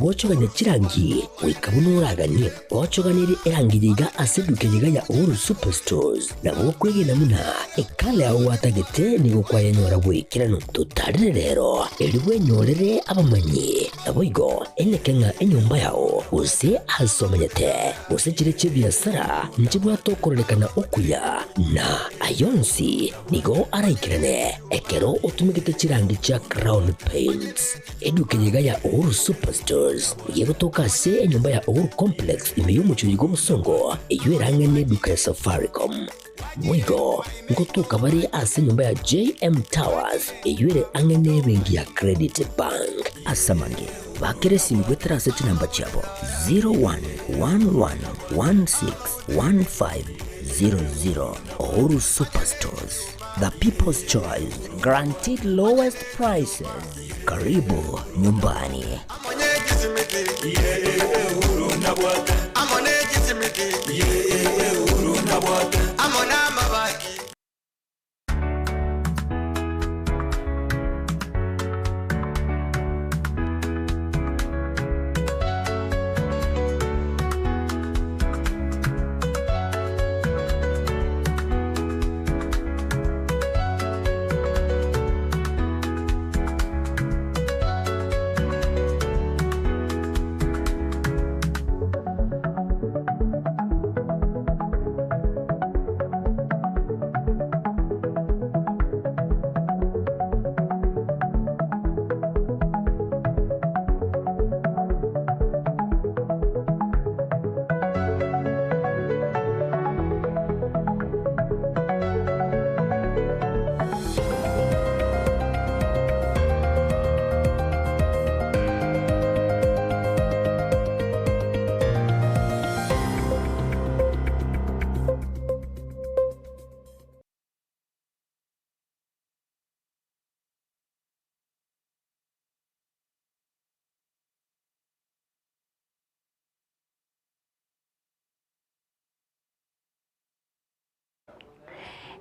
gwochogania chirangi goika buna oraganie. Gwochoganirie erangi eye iga ase eduka eye iga ya Uhuru Superstores, nabo okwegena buna ekala yao gwatagete nigo kwayenyora bw'ekeranu. Totarere rero, erio bwenyorere abamanyi. Naboigo eneke ng'a enyomba yao, gose aase omenyete, gose chiria chi'ebiasara, nchibwate okororekana okuya, na ayio onsi nigo araikerane ekero otumegete chirangi chia Crown Paints. Eduka eye iga ya Uhuru Superstores nigo egotoka ase enyomba ya Uhuru Complex ime y'omochie oyo bw'obosongo, eyio erang'e neduka ya Safaricom. Boigo ngotoka bare ase enyomba ya JM Towers eyio ere ang'e nebenki ya Credit Bank. Ase amange, bakera esimi goetera ase chinamba chiabo 0111161500. Uhuru Superstores, the people's choice, guaranteed lowest prices. Karibu nyumbani.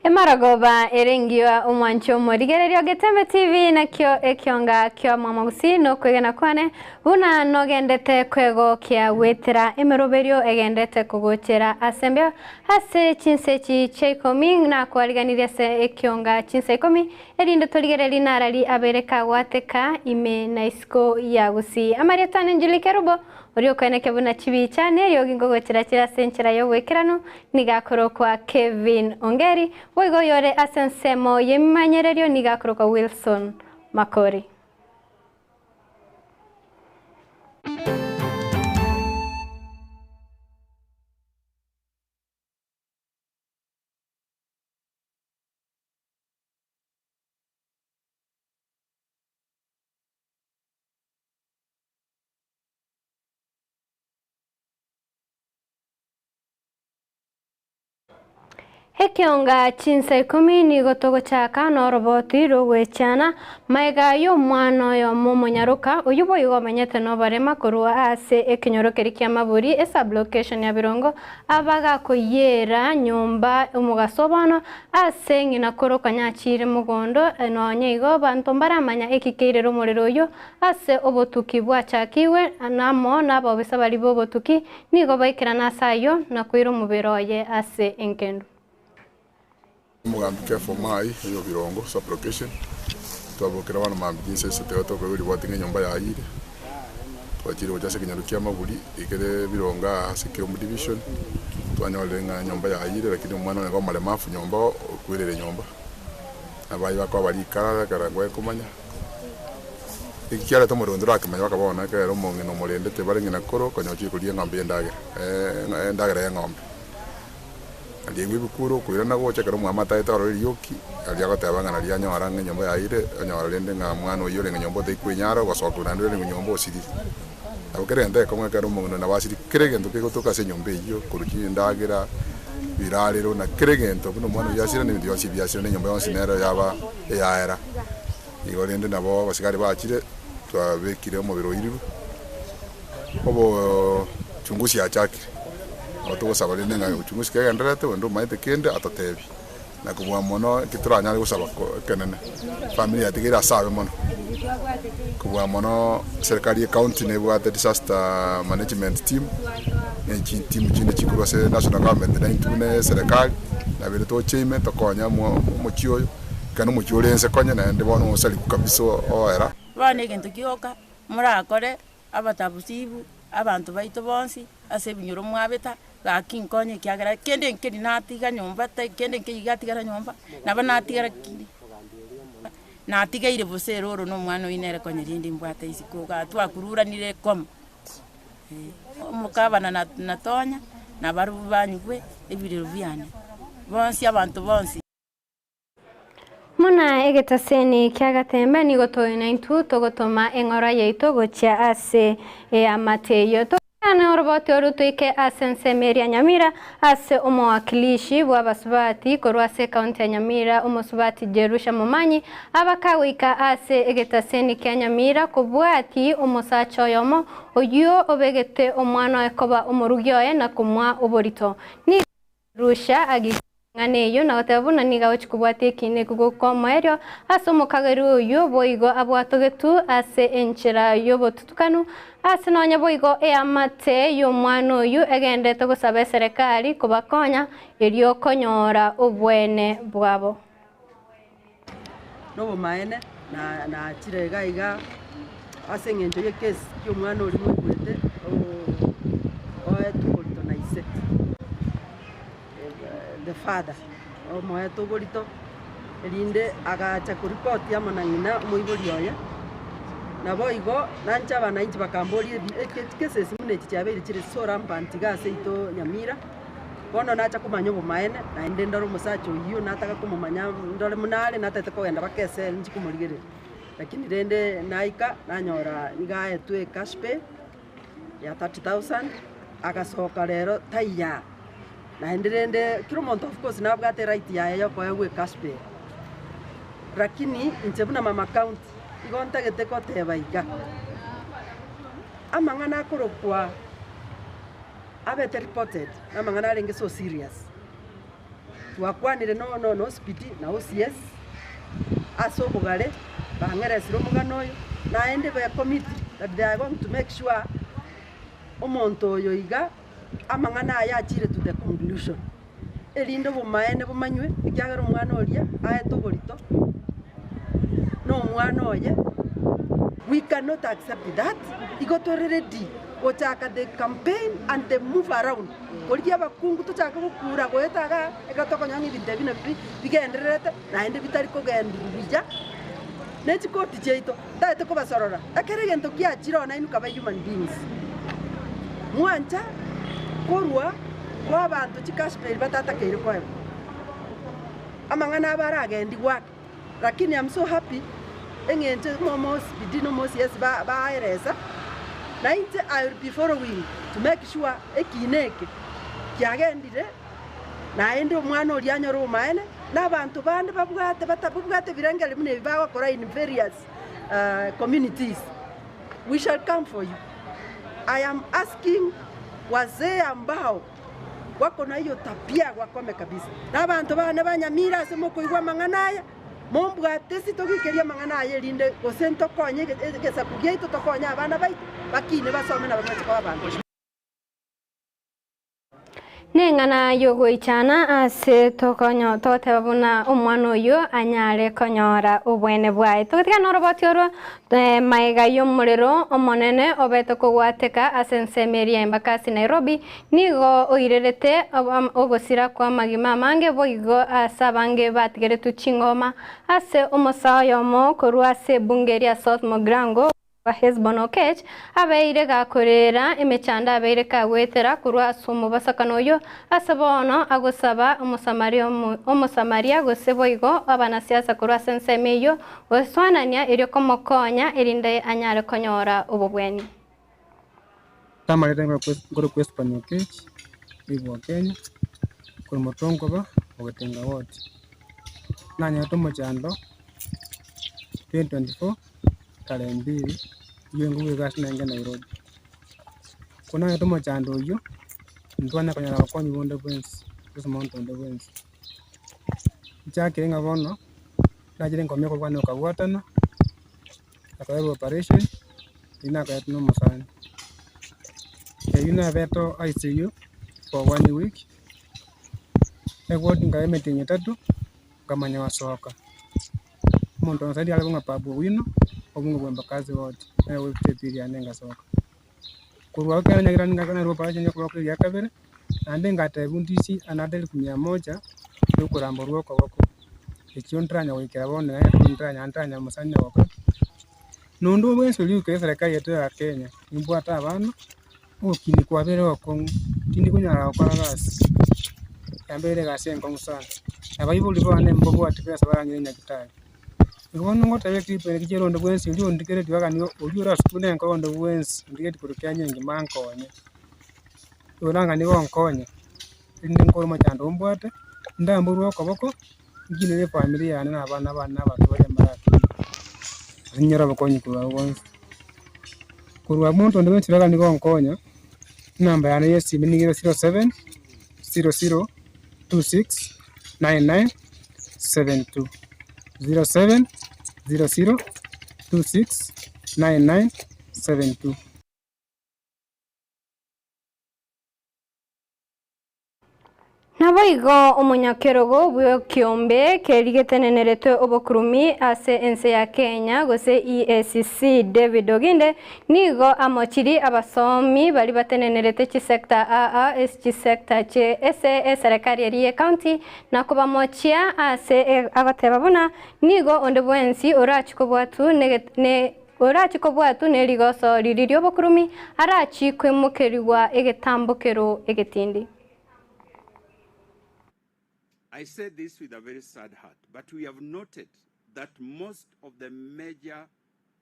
Emarogoba ere engiya omwanchi omorigereria o Getembe TV nakio ekionga kia Mwamagusii nokwegena kwane buna nogendete kwegokia gwetera emeroberio egendete kogochera ase embeo ase chinsa echi chia ikomi nakwariganirie ase ekionga chinsa ikomi erinde torigererie narari abeire kagwateka ime na isiko ya Gusii. Amarieta ane Njuli Kerubo Oria okoeneke buna chibicha neriogi ngogochera chire ase enchera y'oboikeranu, nigo akorokwa Kevin Ongeri, boigo oyore ase ensemo y'emimanyererio nigo akorokwa Wilson Makori. Ekionga chinsa ikomi nigo togochaka noroboti rw'ogwechana magega y'omwana oyomo omonyaroka, oyio boigo omenyete noborema korwa ase ekenyoro keria kia Maburi, esub-location ya Birongo, Abagakoyiera nyomba omogaso bono, ase ng'ina korokwa nyachiire mogondo, nonya igo abanto mbaramanya eki keirera omorero oyio Ase obotuki bwachakigwe amo nabobisa baria b'obotuki, nigo baikerana ase ayio, na koira omobere oye ase engendu. Omogambi Kefa Omai oyo Birongo sub-location, twabokire abana mambia chinsa isato iga tokoigwa ribwati ng'a enyomba yayire, twachire gocha ase ekenyoro kia Maburi ekere Birongo aa ase Kiambu division, twanyorire ng'a enyomba yayire lakini omwana one iga omoremafu nyomba okwerire nyomba, abayi bakoba rikarara ekero nkoe komanya. Eki kiareta omorero ntorakemanya mpaka bono, ekero omong'ina omorendete bare ng'ina koro konya ochire koria eng'ombe y'endagera, endagera y'eng'ombe. Aria aigwa ebikuro, okoirana gocha ekero omwami ataete ororo erioki, aria agoteba ng'a naria anyora ng'a enyomba yaye onyora rende ng'a omwana oyio orenge nyomba otari kwenyara, ogosokerwa naende orenge nyomba osirire. Nabo kera egento egekong'u ekero omong'ina nabo asiri kera egento kegotoka ase enyomba eyio, korwa chindagera, ebirarero, na kera egento buna omwana oyio asire na ebinto bionsi ebi asire na enyomba yonsi nero yaba eyaera. Igo rende nabo abasigari bachire, twabekire omobere oirirwe, obochungusi yachakire. Nabo togosaba rende ng'a uchungusi kegendererete, onde omanyete kende atotebie. Na kobua mono eki toranyare gosaba ko ekenene, efamiri yatigaire ase abe mono. Kobua mono serikali ye county nebwate disaster management team, ne chiteam chinde chikorwa ase national government na intwe buna eserekari nabere toche ime tokonye amo omochie oyo, ekero omochie ore ense konya naende bono osariku kabisa oera. Bono egento gioka morakore abatabusibu, abanto baito bonsi ase ebinyoro mwabeta, gaki nkonye ekiagera kende nkeri natiga nyomba tai kende nkeiyo giatigara nyomba, nabo natigara kiri natigaire bosa ere oro na omwana oyio nere konya rende mbwate isiko igaa twakururanire komo eh. Omokabana na natonya, nabarobwo banyigwe ebirero biane, bonsi abanto bonsi. Buna egetaseni kia Gatembe nigo tore naintwe togotoma eng'ora yaito gochia ase eamate eyio. Tokane oroboti oru toike ase ensemo eria Nyamira ase omowakilishi bw'abasubati korwa ase ekaunti ya Nyamira omosubati Jerusha Momanyi abakagoika ase egetaseni kia Nyamira kobwati omosacha oyomo oyio obegete omwana oye koba omorugi oye na komoa oborito. Nigo Rusha agika eng'ana eyio na goteba buna nigo agochia kobwatia ekiina ekio goika omoerio ase omokageri oyio boigo abwatogetwe ase enchera y'obotutukanu, ase nonya boigo eamate y'omwana oyio egenderete gosaba eserekari kobakonya erio konyora obwene bwabo. Nobomaene nachire iga iga ase eng'encho y'ekesi y'omwana oria moigwete oetwe oborito na ise, the father omoete oborito erinde agacha koripoti amo na ng'ina omoibori oye, naboigo nanche abanainchi bakamboria ebi chikesesi buna echi chiabeire chire so rampant iga ase aito Nyamira. Bono nacha komanya obomaene, naende ndore omosacha oyio nataka komomanya ndore buna are, natagete kogenda mpaka esere nchie komorigereria. Lakini rende naika, nanyora nigo aetwe ecash pay ya 30,000, agasoka rero taiya. Naende rende kera omonto of course nabwate eright yaye ya okoegwa ecash pay. Lakini inche buna mama county, igo ntagete koteba iga, amang'ana akorokwa. Abete reported namang'ana arenge so serious. Twakwanire no no na OCPD na OCS ase obogare bang'eresire omogano oyo naende be commit that they are going to make sure omonto oyo iga amang'ana aye achire to the conclusion erinde obomaene bomanywe ekiagera omwana oria aete oborito na omwana oye we cannot accept that igo tore ready gochaka the campaign and the move around korigia abakungu tochake gokura goeta igaa ekero tokonyora ng'a ebinto ebi nabio bigendererete naende bitari kogenderwa buya ne chikoti chiaito ntagete kobasorora ekero egento kiachire oo nainwe kaba human beings mwancha korwa kwa abanto chicash bail batatakeire koegwa amang'ana abo aragendigwe ake. Lakini am so happy eng'encho omo OCPD na omo OCS baeresa, na inche I will be following to make sure ekiina eke kiagendire naende omwana oria anyore obomaene, na abanto bande babwate babwate ebirengeri buna ebi bagokora in various communities, we shall come for you. I am asking wazee ambao Gwako naiyo tabia gwakome kabisa. Na abanto baane ba Nyamira ase mokoigwa amang'ana aya, mombwate ase togikerie amang'ana aya erinde gose ntokonye egesaku giaito tokonye abana baito bakine basome na bache koba abanto. Neng'ana y'ogoichana ase tokonyo togoteba buna omwana oyio anyare konyora obwene bwaye. Togotiga noroboti orwo Magega y'omorero omonene obete kogwateka ase ensemo eria Embakasi Nairobi, nigo oirerete ogosira kw'amagima amange boigo ase abange batigeretwe chingoma ase omosaa oyomo korwa ase ebunge ria South Mugirango bwa Hesbon Oketch abeire gakorera emechando abeire kagoetera korwa ase omobasakano oyio Ase bono agosaba Omosamaria gose boigo abanasiasa korwa ase ensemo eyio gosoanania erio komokonya erinde anyare konyora obobweni. Tamarete nkorokwa Espan Okech, oibwa Kenya, korwa Motonkoba, Ogetenga Ward. Nanyarete omochando 2024 tarehe mbili, eywo enkuba egasi nenge Nairobi. Ko nanyarete omochando oywo. Ntwanya konyora abakonyi bonde bwensi, gose monto onde bwensi. Nchakire ng'a bono, nachire nkomia okobwana okabwatana, Akorerwa operation, eyio nakoretwe na omosani. Eyio nabete ICU for one week, eward nkaba emetienyi etato, nkamanya gosoka. Omonto onsaidi are kong'a Babu Owino, obunge bwa Embakasi ward, nere oetete epiri yane ngasoka. Korwa abwo ekero nanyagete ngakora operation ya okoboko eria kabere, naende ngatebiwa ndisi another elfu mia moja ya okoramborwa okoboko, echio ntaranya goikera bono iga ntaranya ntaranya mosani gokora. Nonde bwensi oria oikire eserekari yaito ya Kenya, nimbwate abana, ogokina kwabeire ogokong'u, tindi konyara gokora gasi, yambeire egasi enkong'u sana. Abaibori bane mbabwati besa barang'ire nyagetari. Igo bono ngoteba eclip eye rigiya onde bwensi oria ondigeretie mpaka nigo oria orasukune enkoro onde bwensi ondigeretie korwa Kenya engima ankonye, oyo nang'ani gonkonya, erinde nkore omochando ombwate, ndamborwe okoboko, nkinere efamiri yane na abana bane na abanto baria mbarakine, ninyore obokonyi korwa abwo bonsi. Korwa abwo monto onde bwensi oraganie gonkonya, enamba yane ya esimi nigo ere 07 00 26 99 72, 07 00 26 99 72. Naboigo omonyakerogo bw'ekiombe keria geteneneretwe obokurumi ase ense ya Kenya gose EACC David Oginde nigo amochirie abasomi baria batenenerete chisecta aa ase chisecta chie ase eserekari eria y'ecounty na kobamochia ase agoteba buna nigo onde bwensi orachie kobwatu ne orachie kobwatu nerigoso riria riobokurumi arachie koimokerigwa egetambokero egetindi. I say this with a very sad heart, but we have noted that most of the major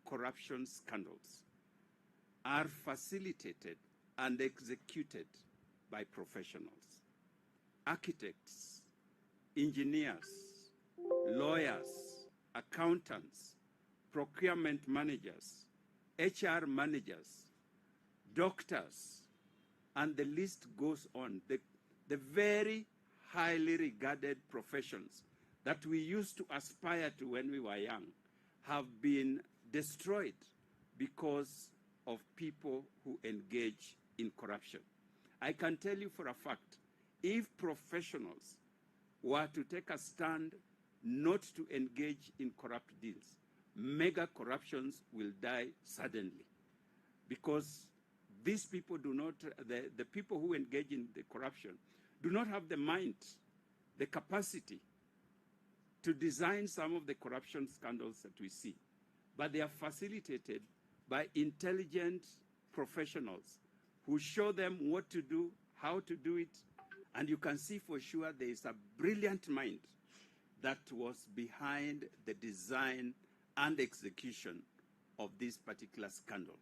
corruption scandals are facilitated and executed by professionals, architects, engineers, lawyers, accountants, procurement managers, HR managers, doctors, and the list goes on. The, the very highly regarded professions that we used to aspire to when we were young have been destroyed because of people who engage in corruption. I can tell you for a fact, if professionals were to take a stand not to engage in corrupt deals, mega corruptions will die suddenly because these people do not, the, the people who engage in the corruption do not have the mind, the capacity to design some of the corruption scandals that we see. But they are facilitated by intelligent professionals who show them what to do, how to do it, and you can see for sure there is a brilliant mind that was behind the design and execution of this particular scandal.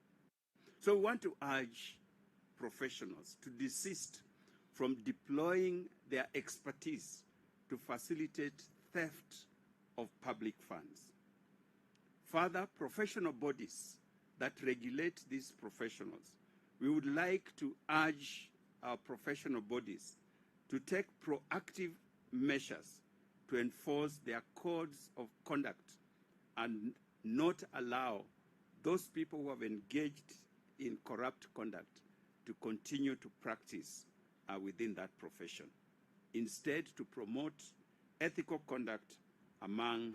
So we want to urge professionals to desist from deploying their expertise to facilitate theft of public funds. Further, professional bodies that regulate these professionals, we would like to urge our professional bodies to take proactive measures to enforce their codes of conduct and not allow those people who have engaged in corrupt conduct to continue to practice uh, within that profession. Instead, to promote ethical conduct among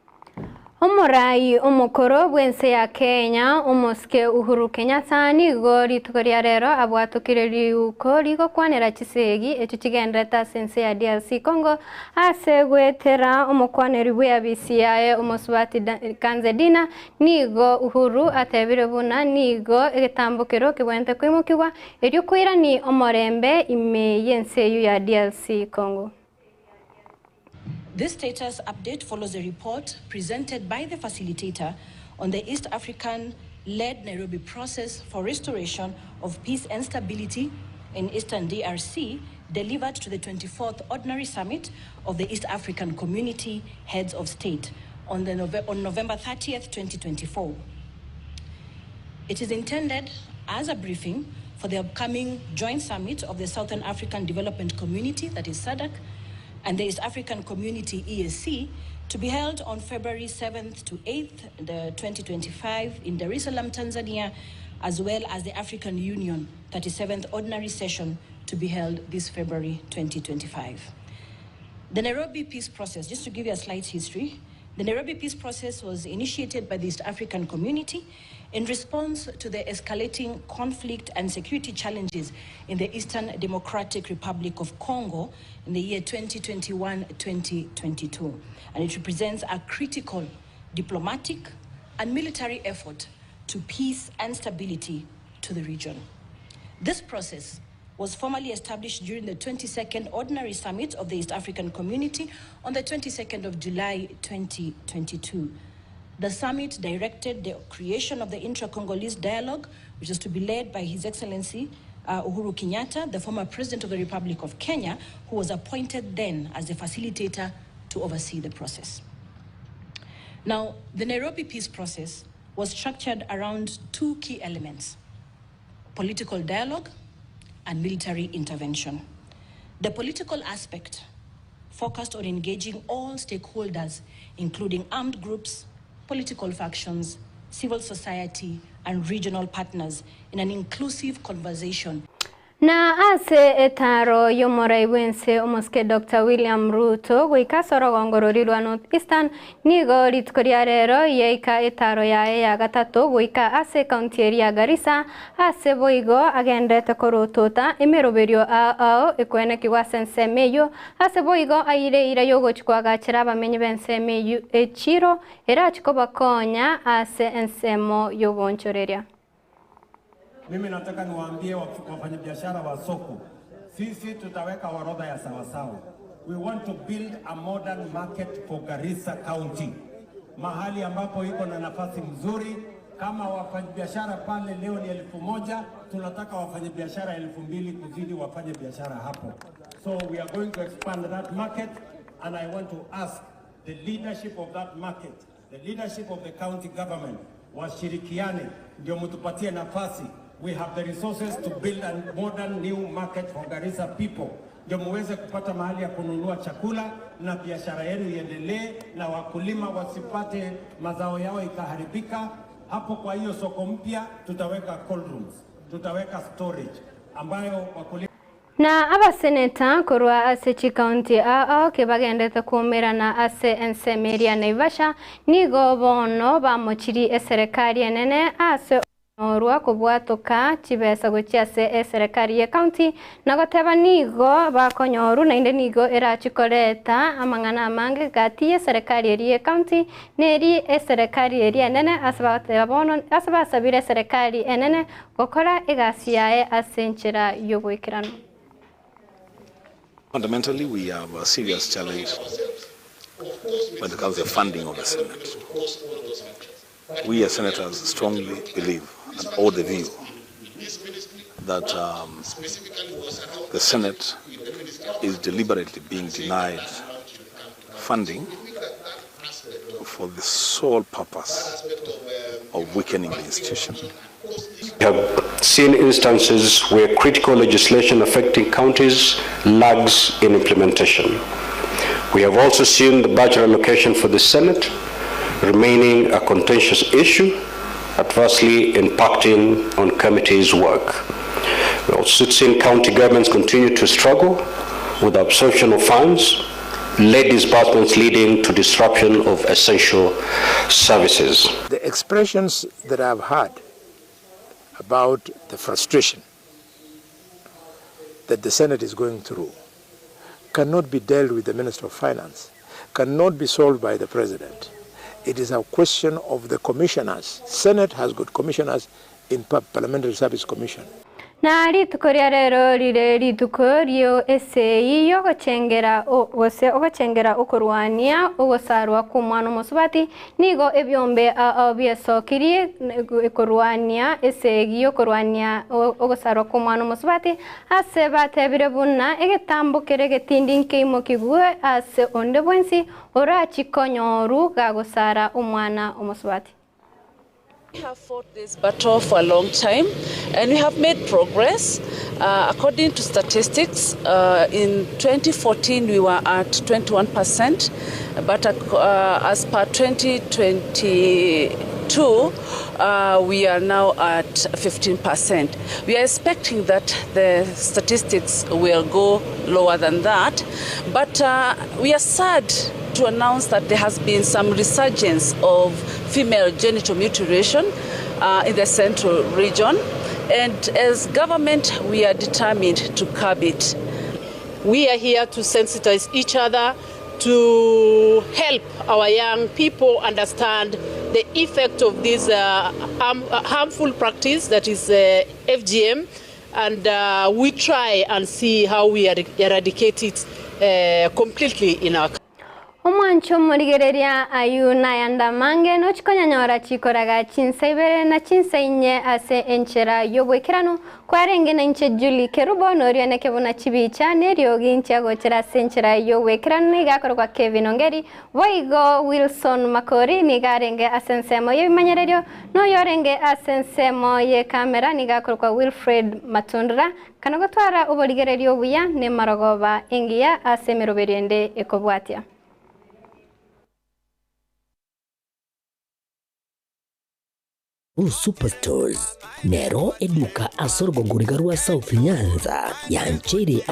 Omorai omokoro bw'ense ya Kenya omosike Uhuru Kenyatta nigo rituko ria rero abwatokire riuko rigokwanera chisegi echio chigenderete ase ense ya DRC Congo ase gwetera omokwaneri bw'eabisi yaye omosubati Kanze Dina nigo Uhuru atebire buna nigo egetambokero kebwenerete koimokigwa erio koirani omorembe ime y'ense eyio ya DRC Congo. This status update follows a report presented by the facilitator on the East African led Nairobi process for restoration of peace and stability in Eastern DRC, delivered to the 24th Ordinary Summit of the East African Community Heads of State on, the Nove- on November 30th, 2024. It is intended as a briefing for the upcoming joint summit of the Southern African Development Community, that is SADC, and the East African Community, EAC, to be held on February 7th to 8th, the 2025 in Dar es Salaam, Tanzania, as well as the African Union 37th Ordinary Session to be held this February 2025. The Nairobi Peace Process, just to give you a slight history, the Nairobi Peace Process was initiated by the East African Community in response to the escalating conflict and security challenges in the Eastern Democratic Republic of Congo in the year 2021 2022. And it represents a critical diplomatic and military effort to peace and stability to the region. This process was formally established during the 22nd Ordinary Summit of the East African Community on the 22nd of July 2022. The summit directed the creation of the Intra-Congolese Dialogue, which is to be led by His Excellency Uhuru Kenyatta, the former President of the Republic of Kenya, who was appointed then as the facilitator to oversee the process. Now, the Nairobi peace process was structured around two key elements political dialogue and military intervention. The political aspect focused on engaging all stakeholders, including armed groups, political factions, civil society, and regional partners, in an inclusive conversation Na ase etaro y'omorai bwense omosike Dr. William Ruto goika ase orogongo rori rwa North Eastern nigo rituko ria rero yaika etaro yaye ya gatato goika ase ekaunti eri ya Garissa ase boigo agendete korotota emeroberio ao ekwenekigwa ase ensemo eywo ase boigo aire ira yogochi kwagachera abamenyi b'ensemo eywo echiro erachi kobakonya ase ensemo y'obonchoreria. Mimi nataka niwaambie wafanyabiashara wa soko, sisi tutaweka orodha ya sawasawa. We want to build a modern market for Garissa County, mahali ambapo iko na nafasi mzuri. Kama wafanyabiashara pale leo ni 1000, tunataka wafanyabiashara 2000 kuzidi wafanye biashara hapo. So we are going to expand that market and I want to ask the leadership of that market, the leadership of the county government washirikiane ndio mtupatie nafasi. We have the resources to build a modern new market for Garissa people, ndio muweze kupata mahali ya kununua chakula na biashara yenu iendelee, na wakulima wasipate mazao yao ikaharibika. Hapo kwa hiyo soko mpya tutaweka cold rooms, tutaweka storage ambayo wakulima Na abaseneta korwa ase chikaunti ao kebagendete kuumerana ase ensemo eria Naivasha nigo bono bamochiri eserekari enene ase orwa kobwatoka chibesa gochia ase eserekari ye county na goteba nigo bakonyoru nainde nigo erachikoreta amang'ana amange gati ye serikali eri ye county neri eserekari eri enene ase bagoteba bono ase basabire eserekari enene gokora egasi yaye ase enchera y'oboikeranu. Fundamentally, we have a serious challenge when it comes to the funding of the Senate. We as senators strongly believe and hold the view that the Senate is deliberately being denied funding for the sole purpose of weakening the institution. We have seen instances where critical legislation affecting counties lags in implementation. We have also seen the budget allocation for the Senate remaining a contentious issue, adversely impacting on committees' work. We also seen county governments continue to struggle with the absorption of funds, late disbursements leading to disruption of essential services. The expressions that I've heard about the frustration that the Senate is going through cannot be dealt with the Minister of Finance, cannot be solved by the President. It is a question of the commissioners. Senate has got commissioners in Parliamentary Service Commission. Na rituko ria rero rire rituko rio esei yogochengera gose ogochengera okorwania ogosarwa kwa omwana omosubati nigo ebyombe ao biesokirie ekorwania esegi yokorwania ogosarwa kwa omwana omosubati ase batebire buna egetambo kere getindi nkeimo kigwe ase onde bwensi orachikonyoru gagosara omwana omosubati. We have fought this battle for a long time and we have made progress. Uh, according to statistics, uh, in 2014 we were at 21%, but uh, as per 2022, uh, we are now at 15%. We are expecting that the statistics will go lower than that, but uh, we are sad to announce that there has been some resurgence of female genital mutilation uh, in the central region. And as government, we are determined to curb it. We are here to sensitize each other, to help our young people understand the effect of this uh, harm, uh, harmful practice that is uh, FGM, and uh, we try and see how we eradicate it uh, completely in our country. Omwancho omorigereria ayio nayande amange nochikonyanyora chikoraga chinsa ibere na chinsa inye ase enchera y'oboikeranu kwarenge na inche Julie Kerubo norioneke buna chibicha neriogi inche agochera ase enchera y'oboikeranu niga akorokwa Kevin Ongeri boigo Wilson Makori niga arenge ase ensemo y'ebimanyererio noyorenge ase ensemo y'ekamera niga akorokwa Wilfred Matundura kana gotwara oborigereria obuya nemarogoba engiya ase emeroberio ende ekobwatia. Uhuru Superstores nero eduka ase orogongoriga rwa South Nyanza yancheire.